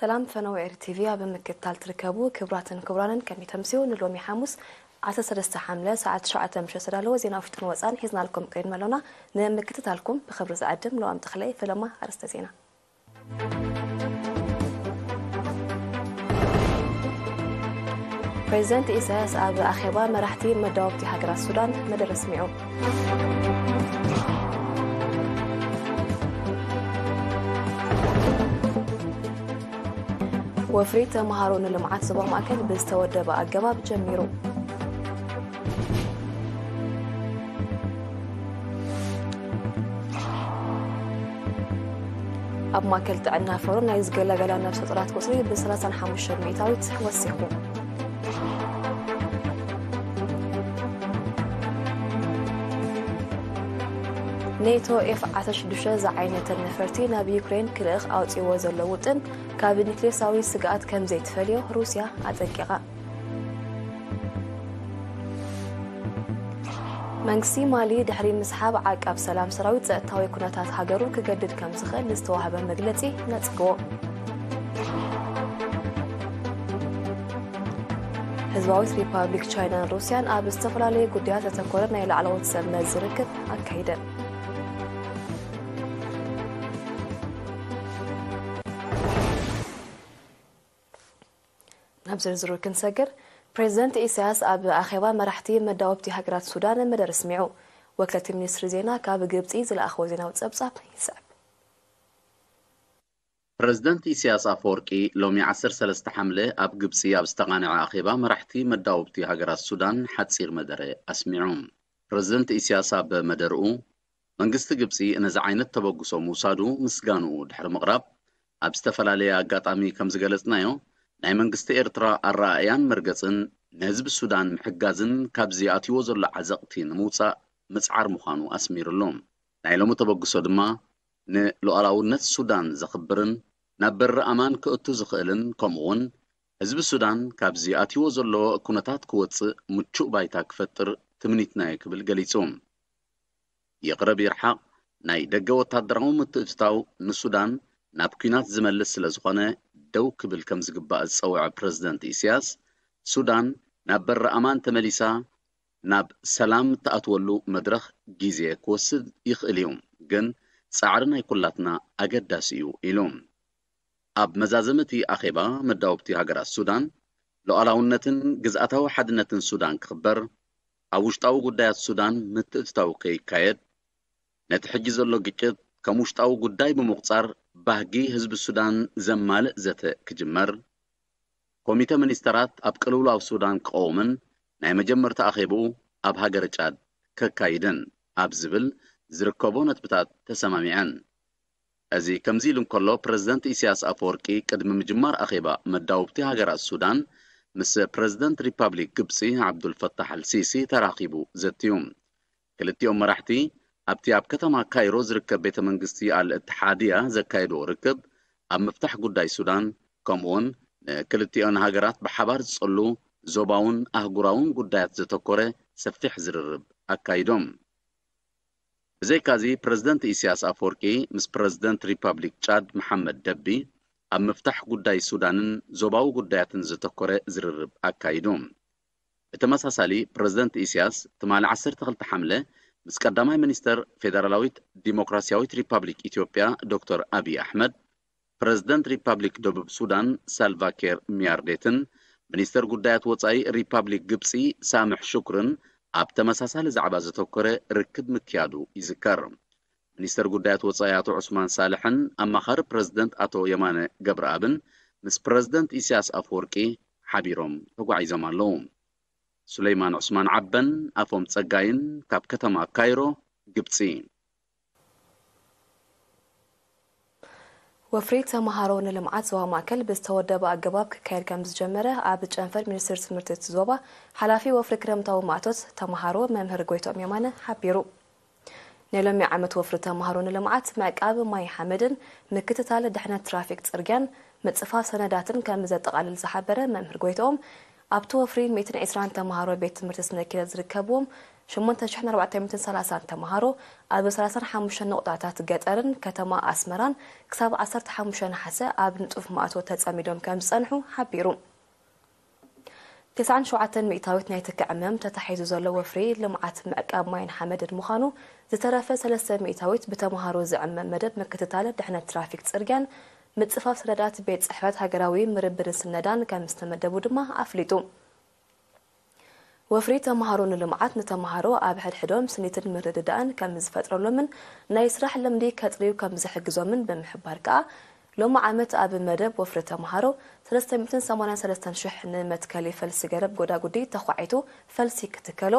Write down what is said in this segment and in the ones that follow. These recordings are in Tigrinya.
ሰላም ፈነወ ኤሪ ቲቪ ኣብ ምክትታል ትርከቡ ክቡራትን ክቡራንን፣ ከመይ ተምስዩ? ንሎሚ ሓሙስ ዓሰርተ ሰለስተ ሓምለ ሰዓት ትሽዓተ ምሸት ዝተዳለወ ዜና ውሽጥን ወፃን ሒዝናልኩም ቀሪብና ኣሎና። ንምክትታልኩም ብኽብሪ ዝዕድም ለዋም ተኽለየ። ፈለማ ኣርእስተ ዜና። ፕሬዚደንት ኢሳያስ ኣብ ኣኼባ መራሕቲ መዳወብቲ ሃገራት ሱዳን መደረ ኣስሚዑ። ወፍሪ ተምሃሮ ንልምዓት ዞባ ማእከል ብዝተወደበ ኣገባብ ጀሚሩ። ኣብ ማእከል ጥዕና ፈሮ ናይ ዝገላገላ ነፍሰ ጡራት ቁጽሪ ብ ሰላሳን ሓሙሽተ ሚእታዊት ወሲኹ። ኔቶ ኤፍ ዓሰርተ ሽዱሽተ ዝዓይነተን ነፈርቲ ናብ ዩክሬን ክልእኽ ኣውጺዎ ዘሎ ውጥን ካብ ኒክሌሳዊ ስግኣት ከም ዘይትፈልዮ ሩስያ ኣጠንቂቓ። መንግስቲ ማሊ ድሕሪ ምስሓብ ዓቃብ ሰላም ሰራዊት ጸጥታዊ ኩነታት ሃገሩ ክገድድ ከም ዝኽእል ዝተዋህበ መግለጺ ነጺግዎ። ህዝባዊት ሪፓብሊክ ቻይናን ሩስያን ኣብ ዝተፈላለዩ ጉዳያት ዘተኮረ ናይ ላዕለዎት ሰብ መዚ ርክብ ኣካይደን። ናብ ዝርዝሩ ክንሰግር፣ ፕሬዚደንት ኢሳያስ ኣብ ኣኼባ መራሕቲ መዳወብቲ ሃገራት ሱዳን መደረ ኣስሚዑ። ወክለቲ ሚኒስትሪ ዜና ካብ ግብጺ ዝለኣኽዎ ዜናዊ ጸብጻብ ይስዕብ። ፕረዚደንት ኢሳያስ ኣፈወርቂ ሎሚ ዓሰርተ ሰለስተ ሓምለ ኣብ ግብጺ ኣብ ዝተቓንዐ ኣኼባ መራሕቲ መዳውብቲ ሃገራት ሱዳን ሓጺር መደረ ኣስሚዑ። ፕረዚደንት ኢሳያስ ኣብ መደርኡ፣ መንግስቲ ግብጺ ነዚ ዓይነት ተበግሶ ምውሳዱ ምስጋንኡ ድሕሪ ምቕራብ፣ ኣብ ዝተፈላለየ ኣጋጣሚ ከም ዝገለጽናዮ፣ ናይ መንግስቲ ኤርትራ ኣረኣእያን መርገጽን ንህዝቢ ሱዳን ምሕጋዝን ካብዚ ኣትይዎ ዘሎ ዓዘቕቲ ንምውጻእ ምጽዓር ምዃኑ ኣስሚሩሉ። ናይ ሎሚ ተበግሶ ድማ ንሉዓላውነት ሱዳን ዘኽብርን ናብ በሪ ኣማን ክእቱ ዝኽእልን፣ ከምኡ'ውን ህዝቢ ሱዳን ካብዚ ኣትይዎ ዘሎ ኩነታት ክወጽእ ምቹእ ባይታ ክፈጥር ትምኒትና'ዩ ክብል ገሊጹ። ይቕረብ ይርሓቕ፣ ናይ ደገ ወታደራዊ ምትእትታው ንሱዳን ናብ ኲናት ዝመልስ ስለ ዝኾነ ደው ክብል ከም ዝግባእ ዝጸውዐ ፕረዚደንት ኢሳያስ፣ ሱዳን ናብ በሪ ኣማን ተመሊሳ ናብ ሰላም እትኣትወሉ መድረኽ ግዜ ክወስድ ይኽእል እዩ፣ ግን ጻዕሪ ናይ ኩላትና ኣገዳሲ እዩ ኢሉ። ኣብ መዛዘሚ እቲ ኣኼባ፣ መዳውብቲ ሃገራት ሱዳን፣ ሉዓላውነትን ግዝኣታዊ ሓድነትን ሱዳን ክኽበር፣ ኣብ ውሽጣዊ ጉዳያት ሱዳን ምትእትታው ከይካየድ፣ ነቲ ሕጂ ዘሎ ግጭት ከም ውሽጣዊ ጉዳይ ብምቑጻር፣ ባህጊ ህዝቢ ሱዳን ዘማልእ ዘተ ክጅመር፣ ኮሚተ ሚኒስተራት ኣብ ቅልውላው ሱዳን ክቐውምን ናይ መጀመርታ ኣኼብኡ ኣብ ሃገረ ጫድ ከካይድን ኣብ ዝብል ዝርከቦ ነጥብታት ተሰማሚዐን። እዚ ከምዚ ኢሉ እንከሎ፣ ፕረዚደንት ኢሳያስ ኣፈወርቂ ቅድሚ ምጅማር ኣኼባ መዳውብቲ ሃገራት ሱዳን ምስ ፕረዚደንት ሪፓብሊክ ግብጺ ዓብዱልፈታሕ ኣልሲሲ ተራኺቡ ዘትዩ። ክልቲኦም መራሕቲ ኣብቲ ኣብ ከተማ ካይሮ ዝርከብ ቤተ መንግስቲ ኣል እትሓድያ ዘካየድዎ ርክብ፣ ኣብ ምፍታሕ ጉዳይ ሱዳን፣ ከምኡ'ውን ንክልቲኦን ሃገራት ብሓባር ዝጸሉ ዞባውን ኣህጉራውን ጉዳያት ዘተኮረ ሰፊሕ ዝርርብ ኣካይዶም። ብዘይካዚ፣ ፕረዚደንት ኢሳያስ ኣፈወርቂ ምስ ፕረዚደንት ሪፓብሊክ ጫድ መሓመድ ደቢ ኣብ ምፍታሕ ጉዳይ ሱዳንን ዞባዊ ጉዳያትን ዘተኮረ ዝርርብ ኣካይዱ። ብተመሳሳሊ፣ ፕረዚደንት ኢሳያስ ትማሊ ዓሰርተ ክልተ ሓምለ ምስ ቀዳማይ ሚኒስተር ፌደራላዊት ዲሞክራሲያዊት ሪፓብሊክ ኢትዮጵያ ዶክተር ኣብይ ኣሕመድ፣ ፕረዚደንት ሪፓብሊክ ደቡብ ሱዳን ሳልቫ ኪር ሚያርዴትን ሚኒስተር ጉዳያት ወጻኢ ሪፓብሊክ ግብጺ ሳምሕ ሹክርን ኣብ ተመሳሳሊ ዛዕባ ዘተኮረ ርክብ ምክያዱ ይዝከር። ሚኒስተር ጉዳያት ወጻኢ ኣቶ ዑስማን ሳልሕን ኣማኻሪ ፕረዚደንት ኣቶ የማነ ገብረኣብን ምስ ፕረዚደንት ኢሳያስ ኣፈወርቂ ሓቢሮም ተጓዒዞም ኣለዉ። ሱለይማን ዑስማን ዓበን ኣፎም ጸጋይን ካብ ከተማ ካይሮ፣ ግብጺ። ወፍሪ ተምሃሮ ንልምዓት ዞባ ማእከል ብዝተወደበ ኣገባብ ክካየድ ከም ዝጀመረ ኣብ ጨንፈር ሚኒስትሪ ትምህርቲ እቲ ዞባ ሓላፊ ወፍሪ ክረምታዊ ማእቶት ተምሃሮ መምህር ጎይትኦም የማነ ሓቢሩ። ናይ ሎሚ ዓመት ወፍሪ ተምሃሮ ንልምዓት ምዕቃብ ማይ ሓመድን ምክትታል ድሕነት ትራፊክ ጽርግያን ምጽፋፍ ሰነዳትን ከም ዘጠቓልል ዝሓበረ መምህር ጎይትኦም፣ ኣብቲ ወፍሪ ሚእትን ዕስራን ተምሃሮ ቤት ትምህርቲ ስነ ኪነት ዝርከብዎም ሸሞንተ ሽሕን ኣርባዕተ ሚእትን ሰላሳን ተምሃሮ ኣብ ሰላሳን ሓሙሽተን ነቑጣታት ገጠርን ከተማ ኣስመራን ክሳብ ዓሰርተ ሓሙሽተ ነሓሰ ኣብ ንጡፍ ማእቶ ተጸሚዶም ከም ዝጸንሑ ሓቢሩ። ተስዓን ሸውዓተን ሚእታዊት ናይ ትኪ ዕማም ተታሒዙ ዘሎ ወፍሪ ልምዓት ምዕቃብ ማይን ሓመድን ምዃኑ፣ ዝተረፈ ሰለስተ ሚእታዊት ብተምሃሮ ዝዕመም መደብ ምክትታል ድሕነት ትራፊክ ጽርግያን ምጽፋፍ ሰነዳት ቤት ጽሕፈት ሃገራዊ ምርምርን ስነዳን ከም ዝተመደቡ ድማ ኣፍሊጡ። ወፍሪ ተምሃሮ ንልምዓት ንተምሃሮ ኣብ ሕድሕዶም ስኒትን ምርድዳእን ከም ዝፈጥረሎምን ናይ ስራሕ ልምዲ ከጥርዩ ከም ዝሕግዞምን ብምሕባር ከኣ፣ ሎሚ ዓመት ኣብ መደብ ወፍሪ ተምሃሮ ሰለስተ ሚእትን ሰማንያን ሰለስተን ሽሕ ንመትከሊ ፈልሲ ገረብ ጎዳጉዲ ተዃዒቱ ፈልሲ ክትከሎ፣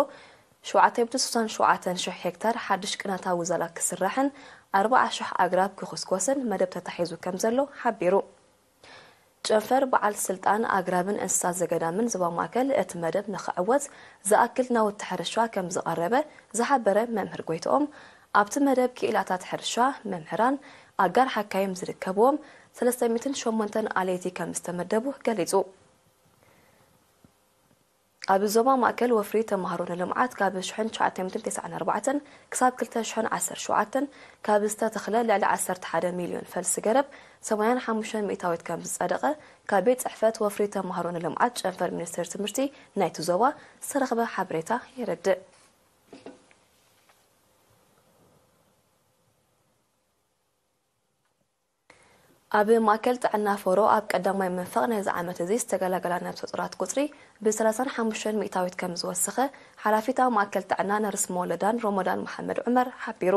ሸውዓተ ሚእትን ስሳን ሸውዓተን ሽሕ ሄክታር ሓድሽ ቅናታዊ ዛላ ክስራሕን ኣርባዓ ሽሕ ኣግራብ ክኹስኮስን መደብ ተታሒዙ ከም ዘሎ ሓቢሩ። ጨንፈር በዓል ስልጣን ኣግራብን እንስሳት ዘገዳምን ዞባ ማእከል እቲ መደብ ንኽዕወት ዝኣክል ናውቲ ሕርሻ ከም ዝቐረበ ዝሓበረ መምህር ጎይትኦም፣ ኣብቲ መደብ ክኢላታት ሕርሻ፣ መምህራን፣ ኣጋር ሓካይም ዝርከብዎም ሰለስተ ሚእትን ሸሞንተን ኣለይቲ ከም ዝተመደቡ ገሊጹ። ኣብ ዞባ ማእከል ወፍሪ ተምሃሮ ንልምዓት ካብ ሽሕን ትሽዓተ ሚእትን ተስዓን ኣርባዕተን ክሳብ ክልተ ሽሕን ዓሰርተ ሸውዓተን ካብ ዝተተኽለ ልዕሊ ዓሰርተ ሓደ ሚልዮን ፈልሲ ገረብ ሰማንያን ሓሙሽተን ሚእታዊት ከም ዝጸደቐ ካብ ቤት ጽሕፈት ወፍሪ ተምሃሮ ንልምዓት ጨንፈር ሚኒስቴር ትምህርቲ ናይቲ ዞባ ዝተረኽበ ሓበሬታ የረድእ። ኣብ ማእከል ጥዕና ፎሮ ኣብ ቀዳማይ መንፈቕ ናይዚ ዓመት እዚ ዝተገላገላ ነብሰ ጡራት ቁጽሪ ብ ሰላሳን ሓሙሽተን ሚእታዊት ከም ዝወሰኸ ሓላፊት ኣብ ማእከል ጥዕና ነርስ መወለዳን ሮሞዳን መሓመድ ዑመር ሓቢሩ።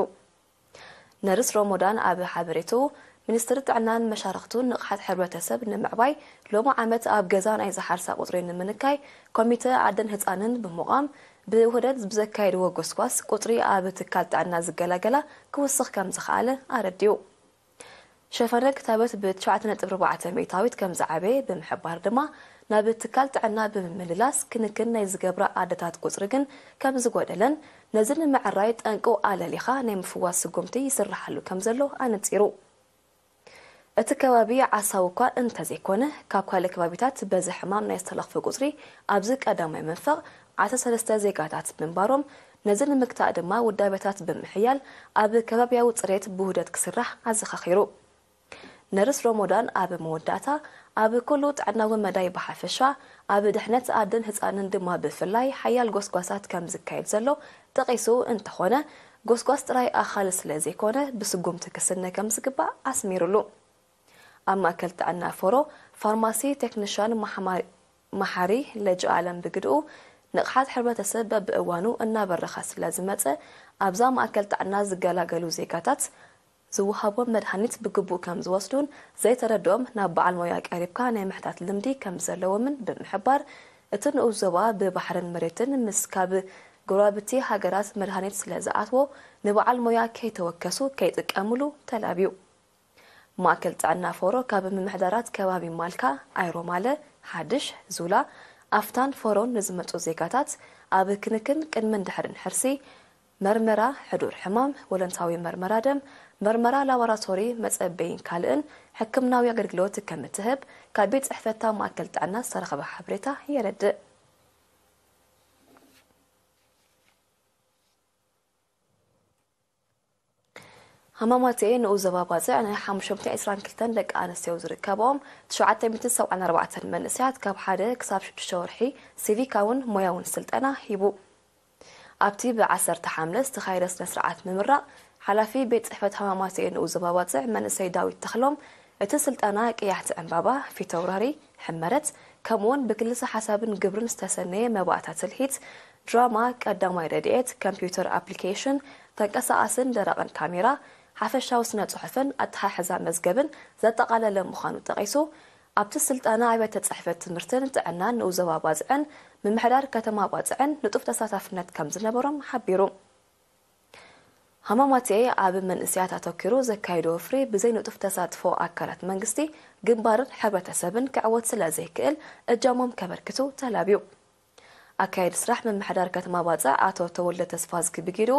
ነርስ ሮሞዳን ኣብ ሓበሬትኡ፣ ሚኒስትሪ ጥዕናን መሻርኽቱን ንቕሓት ሕብረተሰብ ንምዕባይ ሎሚ ዓመት ኣብ ገዛ ናይ ዝሓርሳ ቁጽሪ ንምንካይ ኮሚተ ኣደን ህጻንን ብምቋም ብውህደት ብዘካየድዎ ጎስጓስ ቁጽሪ ኣብ ትካል ጥዕና ዝገላገላ ክውስኽ ከም ዝኸኣለ ኣረዲኡ። ሸፈነ ክታበት ብትሽዓተ ነጥቢ ኣርባዕተ ሚእታዊት ከም ዝዓበየ ብምሕባር ድማ፣ ናብ ትካል ጥዕና ብምምልላስ ክንክን ናይ ዝገብራ ኣደታት ቁጽሪ ግን ከም ዝጎደለን፣ ነዚ ንምዕራይ ጠንቁ ኣለሊኻ ናይ ምፍዋስ ስጉምቲ ይስርሓሉ ከም ዘሎ ኣነጺሩ። እቲ ከባቢ ዓሳው እኳ እንተዘይኮነ፣ ካብ ካልእ ከባቢታት በዚ ሕማም ናይ ዝተለኽፉ ቁጽሪ ኣብዚ ቀዳማይ መንፈቕ ዓሰርተ ሰለስተ ዜጋታት ምንባሮም፣ ነዚ ንምግታእ ድማ ውዳበታት ብምሕያል ኣብ ከባብያዊ ጽሬት ብውህደት ክስራሕ ኣዘኻኺሩ። ነርስ ሮሞዳን ኣብ መወዳእታ፣ ኣብ ኩሉ ጥዕናዊ መዳይ ብሓፈሻ፣ ኣብ ድሕነት ኣደን ህጻንን ድማ ብፍላይ ሓያል ጎስጓሳት ከም ዝካየድ ዘሎ ጠቒሱ፣ እንተኾነ ጎስጓስ ጥራይ ኣኻሊ ስለ ዘይኮነ ብስጉምቲ ክስነ ከም ዝግባእ ኣስሚሩሉ። ኣብ ማእከል ጥዕና ፎሮ ፋርማሲ ቴክኒሻን ማሕማ-፣ መሓሪ ለጅኣለም ብግድኡ፣ ንቕሓት ሕብረተሰብ በብእዋኑ እናበረኸ ስለ ዝመጸ፣ ኣብዛ ማእከል ጥዕና ዝገላገሉ ዜጋታት ዝወሃቦም መድሃኒት ብግቡእ ከም ዝወስዱን ዘይተረድኦም ናብ በዓል ሞያ ቀሪብካ ናይ ምሕታት ልምዲ ከም ዘለዎምን ብምሕባር፣ እቲ ንኡስ ዞባ ብባሕርን መሬትን ምስ ካብ ጎረባብቲ ሃገራት መድሃኒት ስለ ዝኣትዎ፣ ንበዓል ሞያ ከይተወከሱ ከይጥቀምሉ ተላብዩ። ማእከል ጥዕና ፎሮ ካብ ምምሕዳራት ከባቢ ማልካ፣ ኣይሮማለ፣ ሓድሽ፣ ዙላ፣ ኣፍታን ፎሮን ንዝመጹ ዜጋታት ኣብ ክንክን ቅድምን ድሕርን ሕርሲ፣ መርመራ ሕዱር ሕማም፣ ወለንታዊ መርመራ ደም፣ መርመራ ላቦራቶሪ፣ መጸበይን ካልእን ሕክምናዊ ኣገልግሎት ከም እትህብ ካብ ቤት ጽሕፈታ ማእከል ጥዕና ዝተረኸበ ሓበሬታ የረድእ። ሃማማተኤ ንኡስ ዞባ ባጽዕ ናይ ሓሙሽተ ሚእትን ዕስራን ክልተን ደቂ ኣንስትዮ ዝርከብኦም ትሽዓተ ሚእትን ሰብዓን ኣርባዕተን መንእሰያት ካብ ሓደ ክሳብ ሽዱሽተ ወርሒ ሲቪካውን ሞያውን ስልጠና ሂቡ። ኣብቲ ብዓሰርተ ሓምለ ዝተኻየደ ስነ ስርዓት ምምራቕ፣ ሓላፊ ቤት ጽሕፈት ሃማማተኤ ንኡስ ዞባ ባጽዕ መንእሰይ ዳዊት ተኽሎም፣ እቲ ስልጠና ቀያሕቲ ዕምባባ፣ ፊተውራሪ፣ ሕመረት፣ ከምኡውን ብክልሰ ሓሳብን ግብርን ዝተሰነየ መባእታ ትልሂት፣ ድራማ፣ ቀዳማይ ረድኤት፣ ኮምፒውተር ኣፕሊኬሽን፣ ተንቀሳቓስን ደረቕን ካሜራ፣ ሓፈሻዊ ስነ ጽሑፍን ኣተሓሕዛ መዝገብን ዘጠቓለለ ምዃኑ ጠቒሱ፣ ኣብቲ ስልጠና ኣብያተ ጽሕፈት ትምህርትን ጥዕናን ንኡስ ዞባ ባጽዕን ምምሕዳር ከተማ ባጽዕን ንጡፍ ተሳታፍነት ከም ዝነበሮም ሓቢሩ። ሃማማተኤ ኣብ መንእሰያት ኣተኲሩ ዘካየዶ ወፍሪ ብዘይ ንጡፍ ተሳትፎ ኣካላት መንግስቲ፣ ግንባርን ሕብረተሰብን ክዕወት ስለ ዘይክእል እጃሞም ከበርክቱ ተላብዩ። ኣካየዲ ስራሕ ምምሕዳር ከተማ ባጽዕ ኣቶ ተወልደ ተስፋዝጊ ብግይሩ፣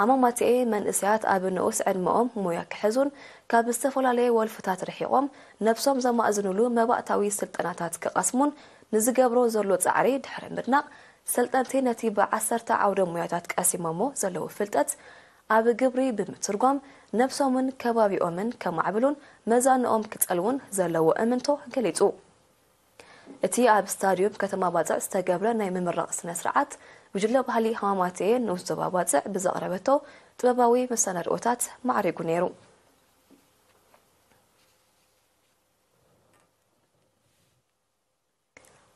ሃማማተኤ መንእሰያት ኣብ ንኡስ ዕድመኦም ሞያ ክሕዙን ካብ ዝተፈላለየ ወልፍታት ርሒቖም ነብሶም ዘማእዝኑሉ መባእታዊ ስልጠናታት ክቐስሙን ንዝገብሮ ዘሎ ጻዕሪ ድሕሪ ምድናቕ፣ ሰልጠንቲ ነቲ ብዓሰርተ ዓውደ ሞያታት ቀሲሞሞ ዘለዉ ፍልጠት ኣብ ግብሪ ብምትርጓም፣ ነብሶምን ከባቢኦምን ከማዕብሉን መዛንኦም ክጸልዉን ዘለዎ እምንቶ ገሊጹ። እቲ ኣብ ስታድዩም ከተማ ባጽዕ ዝተገብረ ናይ ምምራቕ ስነ ስርዓት፣ ጉጅለ ባህሊ ሃማማተኤ ንኡስ ዞባ ባጽዕ ብዘቕረበቶ ጥበባዊ መሰናድኦታት ማዕሪጉ ነይሩ።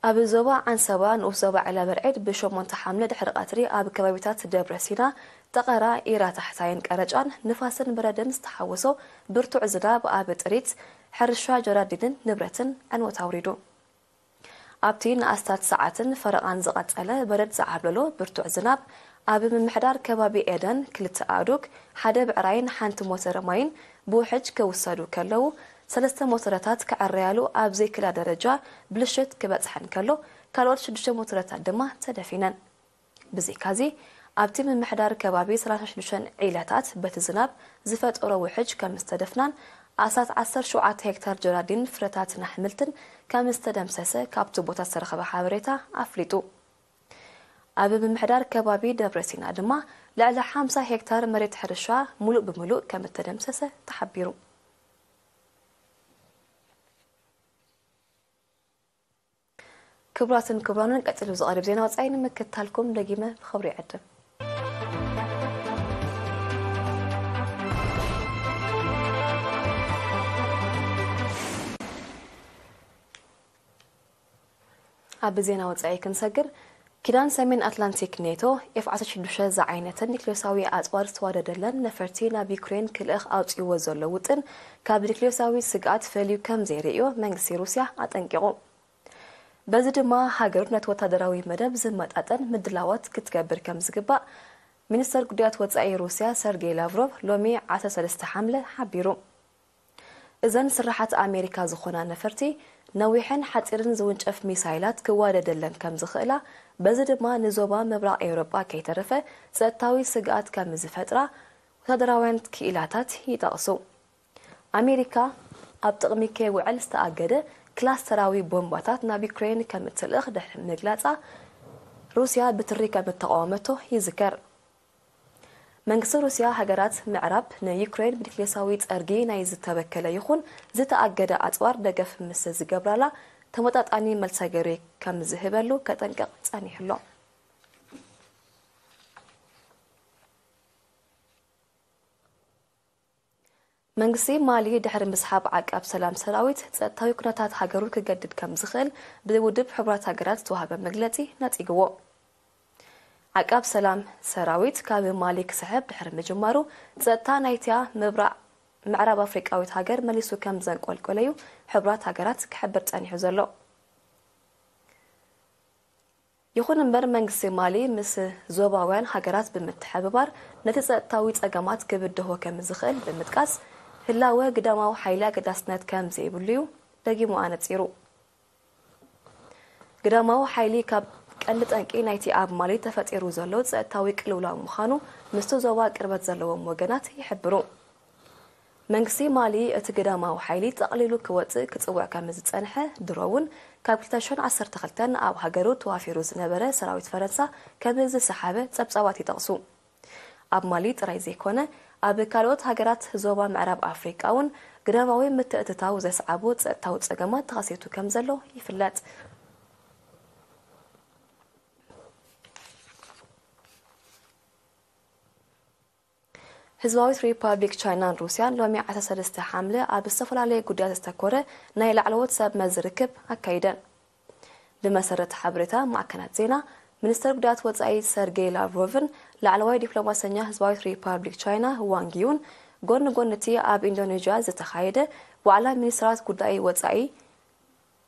ኣብ ዞባ ዓንሰባ ንኡስ ዞባ ዒላበርዒድ ብሸሞንተ ሓምለ ድሕሪ ቀትሪ ኣብ ከባቢታት ደብረ ሲና፣ ጠቐራ፣ ኢራ ታሕታይን ቀረጫን ንፋስን በረድን ዝተሓወሶ ብርቱዕ ዝናብ ኣብ ጥሪት፣ ሕርሻ፣ ጀራዲንን ንብረትን ዕንወት ኣውሪዱ። ኣብቲ ንኣስታት ሰዓትን ፈረቓን ዝቐጸለ በረድ ዝዓብለሎ ብርቱዕ ዝናብ፣ ኣብ ምምሕዳር ከባቢ ኤደን ክልተ ኣእዱግ፣ ሓደ ብዕራይን ሓንቲ ሞተር ማይን ብውሕጅ ክውሰዱ ከለዉ፣ ሰለስተ ሞተረታት ክዕረያሉ ኣብ ዘይክላ ደረጃ ብልሽት ክበጽሐን ከሎ፣ ካልኦት ሽዱሽተ ሞተረታት ድማ ተደፊነን። ብዘይካዚ፣ ኣብቲ ምምሕዳር ከባቢ ሰላሳ ሽዱሽተ ዒላታት በቲ ዝናብ ዝፈጠሮ ውሕጅ ከም ዝተደፍናን ኣስታት ዓሰርተ ሸውዓተ ሄክታር ጀራዲን ፍረታትን ኣሕምልትን ከም ዝተደምሰሰ ካብቲ ቦታ ዝተረኸበ ሓበሬታ ኣፍሊጡ። ኣብ ምምሕዳር ከባቢ ደብረ ሲና ድማ ልዕሊ ሓምሳ ሄክታር መሬት ሕርሻ ሙሉእ ብሙሉእ ከም እተደምሰሰ ተሓቢሩ። ክቡራትን ክቡራንን፣ ቀጺሉ ዝቐርብ ዜና ወጻኢ ንምክትታልኩም ደጊመ ብኽብሪ ይዕድም። ኣብ ዜና ወጻኢ ክንሰግር፣ ኪዳን ሰሜን ኣትላንቲክ ኔቶ ኤፍ ዓሰርተ ሽዱሽተ ዝዓይነተን ኒክሌሳዊ ኣጽዋር ዝተዋደደለን ነፈርቲ ናብ ዩክሬን ክልእኽ ኣውጺእዎ ዘሎ ውጥን፣ ካብ ኒክሌሳዊ ስግኣት ፈልዩ ከም ዘይርእዮ መንግስቲ ሩስያ ኣጠንቂቑ። በዚ ድማ ሃገሩ ነቲ ወታደራዊ መደብ ዝመጣጠን ምድላዋት ክትገብር ከም ዝግባእ ሚኒስተር ጉዳያት ወጻኢ ሩስያ ሰርጌይ ላቭሮቭ ሎሚ ዓሰርተ ሰለስተ ሓምለ ሓቢሩ። እዘን ስራሓት ኣሜሪካ ዝኾና ነፈርቲ ነዊሕን ሓጺርን ዝውንጨፍ ሚሳይላት ክዋደደለን ከም ዝኽእላ፣ በዚ ድማ ንዞባ ምብራቕ ኤውሮጳ ከይተረፈ ጸጥታዊ ስግኣት ከም ዝፈጥራ ወታደራውያን ክኢላታት ይጠቕሱ። ኣሜሪካ ኣብ ጥቕሚ ከይውዕል ዝተኣገደ ክላስተራዊ ቦምባታት ናብ ዩክሬን ከም እትልእኽ ድሕሪ ምግላጻ፣ ሩስያ ብትሪ ከም እተቓወመቶ ይዝከር። መንግስቲ ሩስያ፣ ሃገራት ምዕራብ ንዩክሬን ብኒክሌሳዊ ጸርጊ ናይ ዝተበከለ ይኹን ዝተኣገደ ኣጽዋር ደገፍ ምስ ዝገብራላ፣ ተመጣጣኒ መልሰ ገይሩ ከም ዝህበሉ ከጠንቅቕ ጸኒሑ ኣሎ። መንግስቲ ማሊ ድሕሪ ምስሓብ ዓቃብ ሰላም ሰራዊት፣ ጸጥታዊ ኩነታት ሃገሩ ክገድድ ከም ዝኽእል ብውድብ ሕቡራት ሃገራት ዝተዋህበ መግለጺ ነጺግዎ። ዓቃብ ሰላም ሰራዊት ካብ ማሊ ክስሕብ ድሕሪ ምጅማሩ፣ ጸጥታ ናይታ ምብራቕ ምዕራብ ኣፍሪቃዊት ሃገር መሊሱ ከም ዘንቆልቆለዩ ሕቡራት ሃገራት ክሕብር ጸኒሑ ዘሎ። ይኹን እምበር፣ መንግስቲ ማሊ ምስ ዞባውያን ሃገራት ብምትሕብባር ነቲ ጸጥታዊ ጸገማት ክብድሆ ከም ዝኽእል ብምጥቃስ፣ ህላወ ግዳማዊ ሓይሊ ኣገዳስነት ከም ዘይብሉዩ ደጊሙ ኣነጺሩ። ግዳማዊ ሓይሊ ካብ ቀንዲ ጠንቂ ናይቲ ኣብ ማሊ ተፈጢሩ ዘሎ ጸጥታዊ ቅልውላው ምዃኑ ምስቲ ዞባ ቅርበት ዘለዎም ወገናት ይሕብሩ። መንግስቲ ማሊ እቲ ግዳማዊ ሓይሊ ጠቕሊሉ ክወጽእ ክጽውዕ ከም ዝጸንሐ፣ ድሮ እውን ካብ ክልተ ሽሕን ዓሰርተ ክልተን ኣብ ሃገሩ ተዋፊሩ ዝነበረ ሰራዊት ፈረንሳ ከም ዝሰሓበ ጸብጻባት ይጠቕሱ። ኣብ ማሊ ጥራይ ዘይኮነ፣ ኣብ ካልኦት ሃገራት ዞባ ምዕራብ ኣፍሪቃ እውን ግዳማዊ ምትእትታው ዘስዓቦ ጸጥታዊ ጸገማት ተኸሲቱ ከም ዘሎ ይፍለጥ። ህዝባዊት ሪፓብሊክ ቻይናን ሩስያን ሎሚ ዓሰርተ ሰለስተ ሓምለ ኣብ ዝተፈላለየ ጉዳያት ዘተኮረ ናይ ላዕለዎት ሰብ መዚ ርክብ ኣካይደን። ብመሰረት ሓበሬታ ማዕከናት ዜና፣ ሚኒስተር ጉዳያት ወጻኢ ሰርጌይ ላቭሮቭን ላዕለዋይ ዲፕሎማሰኛ ህዝባዊት ሪፓብሊክ ቻይና ዋንግ ዩን፣ ጎኒ ጎኒ እቲ ኣብ ኢንዶኔዥያ ዝተኻየደ ዋዕላ ሚኒስተራት ጉዳይ ወጻኢ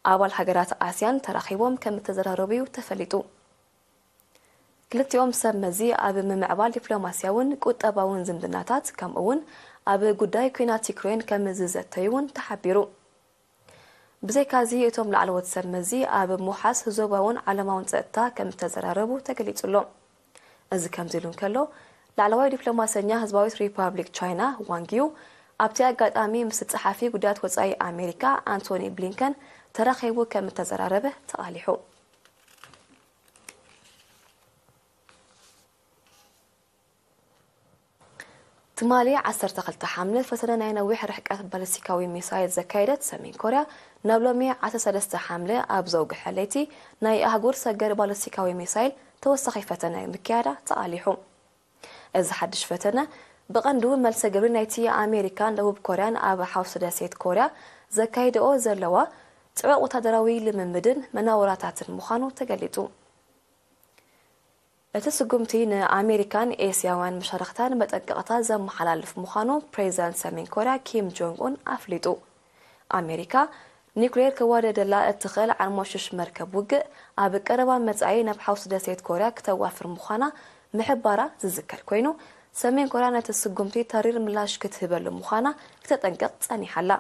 ኣባል ሃገራት ኣስያን ተራኺቦም ከም እተዘራረቡ'ዩ ተፈሊጡ። ክልቲኦም ሰብ መዚ ኣብ ምምዕባል ዲፕሎማስያውን ቁጠባውን ዝምድናታት፣ ከምኡ እውን ኣብ ጉዳይ ኲናት ዩክሬን ከም ዝዘተዩ እውን ተሓቢሩ። ብዘይካዚ፣ እቶም ላዕለዎት ሰብ መዚ ኣብ ምውሓስ ዞባውን ዓለማውን ጸጥታ ከም እተዘራረቡ ተገሊጹ ኣሎ። እዚ ከምዚ ኢሉ እንከሎ፣ ላዕለዋይ ዲፕሎማሰኛ ህዝባዊት ሪፓብሊክ ቻይና ዋንግ ዩ ኣብቲ ኣጋጣሚ ምስ ጸሓፊ ጉዳያት ወጻኢ ኣሜሪካ ኣንቶኒ ብሊንከን ተራኺቡ ከም እተዘራረበ ተቓሊሑ። ትማሊ ዓሰርተ ክልተ ሓምለ ፈተነ ናይ ነዊሕ ርሕቀት ባሊስቲካዊ ሚሳይል ዘካየደት ሰሜን ኮርያ፣ ናብ ሎሚ ዓሰርተ ሰለስተ ሓምለ ኣብ ዘውግሐ ለይቲ ናይ ኣህጉር ሰገር ባሊስቲካዊ ሚሳይል ተወሳኺ ፈተነ ምክያዳ ተቓሊሑ። እዚ ሓድሽ ፈተነ ብቐንዱ መልሰ ግብሪ ናይቲ ኣሜሪካን ደቡብ ኮርያን ኣብ ሓውሲ ደሴት ኮርያ ዘካይድኦ ዘለዋ ጽዑቕ ወታደራዊ ልምምድን መናውራታትን ምዃኑ ተገሊጹ። እቲ ስጉምቲ ንኣሜሪካን ኤስያውያን መሻርኽታን መጠንቀቕታ ዘመሓላልፍ ምዃኑ ፕሬዚዳንት ሰሜን ኮርያ ኪም ጆንግ ኡን ኣፍሊጡ። ኣሜሪካ ኒውክሌር ከዋደደላ እትኽእል ዓርሞሽሽ መርከብ ውግእ ኣብ ቀረባ መጻኢ ናብ ሓውሲ ደሴት ኮርያ ክተዋፍር ምዃና ምሕባራ ዝዝከር ኮይኑ፣ ሰሜን ኮርያ ነቲ ስጉምቲ ተሪር ምላሽ ክትህበሉ ምዃና ክተጠንቅቕ ጸኒሓ ኣላ።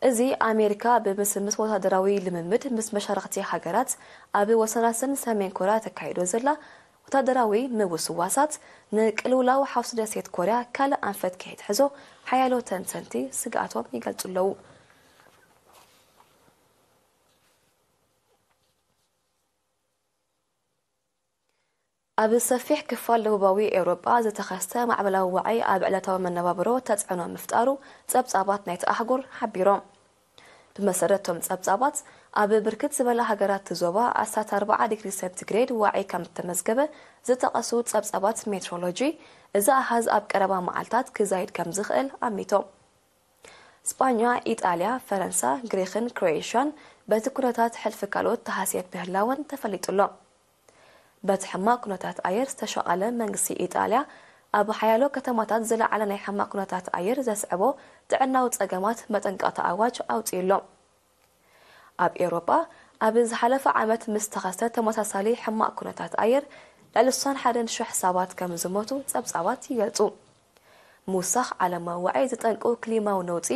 እዚ ኣሜሪካ ብምስምስ ወታደራዊ ልምምድ ምስ መሻርኽቲ ሃገራት ኣብ ወሰናስን ሰሜን ኮርያ ተካይዶ ዘላ ወታደራዊ ምውስዋሳት ንቅልውላው ሓውሲ ደሴት ኮርያ ካልእ ኣንፈት ከይትሕዞ ሓያሎ ተንተንቲ ስግኣቶም ይገልጹ ኣለዉ። ኣብ ሰፊሕ ክፋል ደቡባዊ ኤውሮጳ ዝተኸስተ ማዕበላዊ ዋዒ ኣብ ዕለታዊ መነባብሮ ተጽዕኖ ምፍጣሩ ጸብጻባት ናይቲ ኣህጉር ሓቢሮም። ብመሰረት እቶም ጸብጻባት፣ ኣብ ብርክት ዝበላ ሃገራት ዞባ ኣስታት ኣርብዓ ዲግሪ ሴንቲግሬድ ዋዒ ከም እተመዝገበ ዝጠቐሱ ጸብጻባት ሜትሮሎጂ፣ እዚ ኣሃዝ ኣብ ቀረባ መዓልታት ክዛይድ ከም ዝኽእል ኣሚቶም። ስጳኛ፣ ኢጣልያ፣ ፈረንሳ፣ ግሪኽን ክሮኤሽያን በቲ ኩነታት ሕልፊ ካልኦት ተሃስየት ምህላወን ተፈሊጡ ኣሎ። በቲ ሕማቕ ኩነታት ኣየር ዝተሸቓለ መንግስቲ ኢጣልያ፣ ኣብ ሓያሎ ከተማታት ዝለዓለ ናይ ሕማቕ ኩነታት ኣየር ዘስዕቦ ጥዕናዊ ጸገማት መጠንቀቕታ ኣዋጅ ኣውጺኡ ኣሎ። ኣብ ኤውሮጳ፣ ኣብ ዝሓለፈ ዓመት ምስ ተኸስተ ተመሳሳሊ ሕማቕ ኩነታት ኣየር፣ ልዕሊ ስሳን ሓደን ሽሕ ሰባት ከም ዝሞቱ ጸብጻባት ይገልጹ። ምውሳኽ ዓለማዊ ዋዒ ዝጠንቁ ክሊማዊ ነውጺ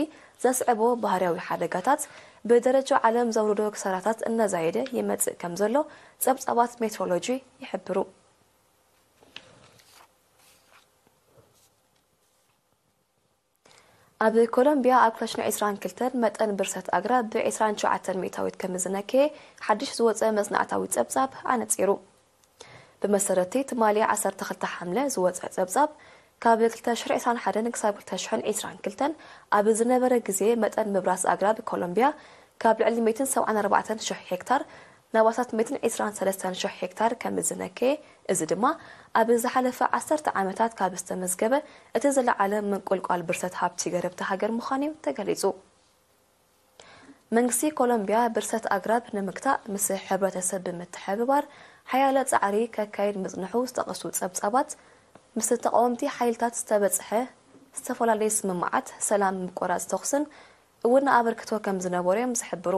ዘስዕቦ ባህርያዊ ሓደጋታት፣ ብደረጃ ዓለም ዘውርዶ ክሳራታት እናዛየደ ይመጽእ ከም ዘሎ ጸብጻባት ሜትሮሎጂ ይሕብሩ። ኣብ ኮሎምቢያ ኣብ ክልተ ሽሕን ዕስራን ክልተን መጠን ብርሰት ኣግራብ ብዕስራን ትሽዓተን ሚእታዊት ከም ዝነከየ ሓድሽ ዝወጸ መጽናዕታዊ ጸብጻብ ኣነጺሩ። ብመሰረቲ ትማሊ ዓሰርተ ክልተ ሓምለ ዝወጸ ጸብጻብ፣ ካብ ክልተ ሽሕን ዕስራን ሓደን ክሳብ ክልተ ሽሕን ዕስራን ክልተን ኣብ ዝነበረ ግዜ መጠን ምብራስ ኣግራብ ኮሎምቢያ ካብ ልዕሊ ሚእትን ሰብዓን ኣርባዕተን ሽሕ ሄክታር ናብ ኣስታት ሚእትን ዕስራን ሰለስተን ሽሕ ሄክታር ከም ዝነከየ፣ እዚ ድማ ኣብ ዝሓለፈ ዓሰርተ ዓመታት ካብ ዝተመዝገበ እቲ ዝለዓለ ምንቁልቋል ብርሰት ሃብቲ ገረብቲ ሃገር ምዃኑ እዩ ተገሊጹ። መንግስቲ ኮሎምቢያ ብርሰት ኣግራብ ንምግታእ ምስ ሕብረተሰብ ብምትሕብባር ሓያለ ጻዕሪ ከካይድ ምጽንሑ ዝጠቐሱ ጸብጻባት፣ ምስ ተቃወምቲ ሓይልታት ዝተበጽሐ ዝተፈላለዩ ስምምዓት ሰላም፣ ምቁራጽ ተኹስን እውን ኣበርክቶ ከም ዝነበሮ እዮም ዝሕብሩ።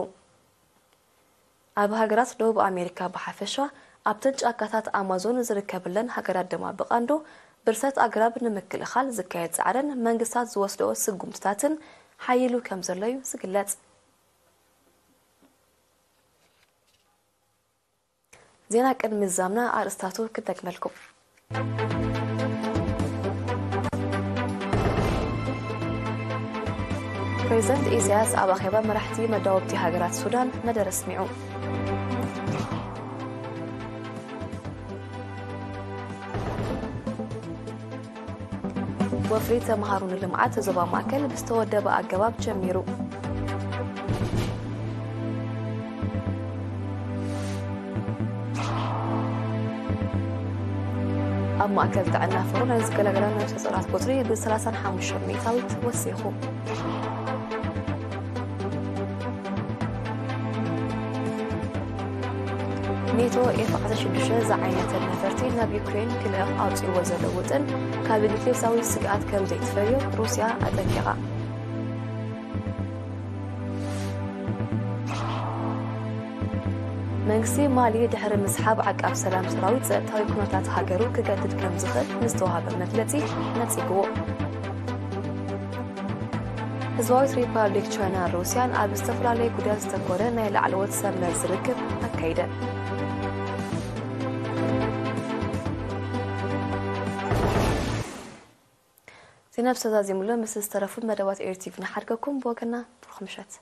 ኣብ ሃገራት ደቡብ ኣሜሪካ ብሓፈሻ፣ ኣብተን ጫካታት ኣማዞን ዝርከብለን ሃገራት ድማ ብቐንዱ ብርሰት ኣግራብ ንምክልኻል ዝካየድ ጻዕርን መንግስታት ዝወስድኦ ስጉምትታትን ሓይሉ ከም ዘሎ እዩ ዝግለጽ። ዜና ቅድሚ ምዝዛምና ኣርእስታቱ ክደግመልኩም። ፕሬዚደንት ኢሳያስ ኣብ ኣኼባ መራሕቲ መዳወብቲ ሃገራት ሱዳን መደረ ኣስሚዑ። ወፍሪ ተምሃሮ ንልምዓት ዞባ ማእከል ብዝተወደበ ኣገባብ ጀሚሩ። ኣብ ማእከል ጥዕና ፍሩ ናይ ዝገላገላ ነብሰ ጾራት ቁጽሪ ብሰላሳን ሓሙሽተን ሚእታዊት ወሲኹ። ኔቶ ኤፍ ዓሰርተ ሽዱሽተ ዝዓይነተን ነፈርቲ ናብ ዩክሬን ክልእኽ ኣውጺእዎ ዘሎ ውጥን ካብ ኒክሌሳዊ ስግኣት ከም ዘይትፈልዮ ሩስያ ኣጠንቂቓ። መንግስቲ ማሊ ድሕሪ ምስሓብ ዓቃብ ሰላም ሰራዊት ጸጥታዊ ኩነታት ሃገሩ ክገድድ ከም ዝኽእል ንዝተዋሃበ መግለጺ ነጺግዎ። ህዝባዊት ሪፓብሊክ ቻይናን ሩስያን ኣብ ዝተፈላለዩ ጉዳያት ዝተኮረ ናይ ላዕለዎት ሰብ መዚ ርክብ ኣካይደን። ዜና ብዝተዛዘመሉ ምስ ዝተረፉ መደባት ኤሪ ቲቪ ንሓድገኩም። ብወገና ብሩኽ ምሸት።